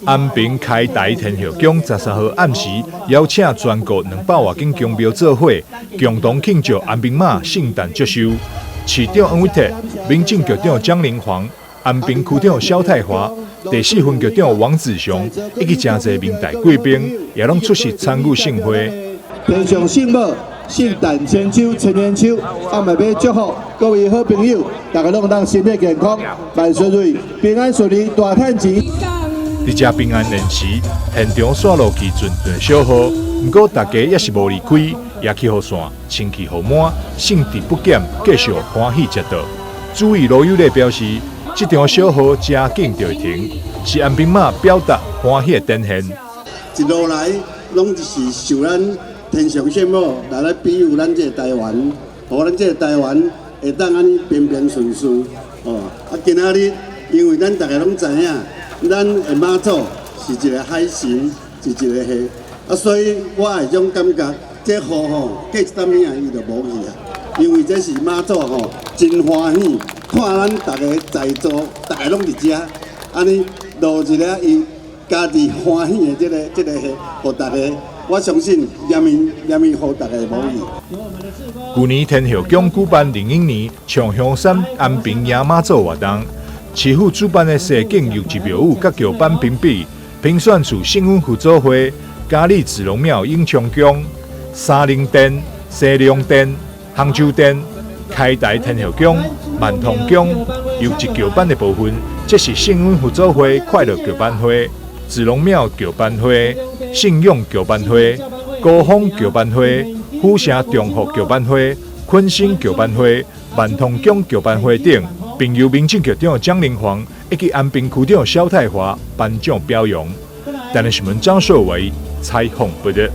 安平開台天后宮13號暗時邀請全國200外間宮廟做伙，共同慶祝安平媽聖誕祝壽。市長黃偉哲、民政局長江靈煌、安平區長蕭泰華、第四分局長王子雄以及誠濟民代貴賓，也攏出席參與盛會。天上聖母聖誕千秋千年秋，啊嘛欲祝福各位好朋友，大家攏會當身體健康，萬事如意，平安順利，大趁錢。佇遮平安宴時，現場煞落去陣陣小雨，毋過大家猶是無離開，舉起雨傘，清氣雨滿，興致不減，繼續歡喜食道。主委羅友禮表示，這場小雨誠緊就會停，是安平媽表達歡喜的展現。一路來攏是受咱天上聖母來來庇佑咱這個台灣，予咱這個台灣會當按呢平平順順。哦，啊，今仔日因為咱大家攏知影，咱的媽祖是一個海神，是一個彼，啊，所以我會種感覺，這雨吼過一點仔伊就無去啊，因為這是媽祖吼真歡喜，看咱大家在座，大家攏佇遮，按呢落一個伊家己歡喜的這個彼，予大家，我相信連綿連綿予大家無去。舊年天后宮舉辦壬寅年唱香山安平迎媽祖活動，市府主辦的踅境遊藝廟宇佮轎班評比，評選出幸運佛祖會、嘉里子龍廟永昌宮、三靈殿、西龍殿、杭州殿、開台天后宮、萬通宮遊藝轎班的部分，這是幸運佛祖會快樂轎班會、子龍廟轎班會、信用轎班會、高峰轎班會、府城中福轎班會、坤興轎班會、萬通宮轎班會等，並由民政局長江靈煌以及安平區長蕭泰華頒獎表揚。台南新聞張碩偉採訪報道。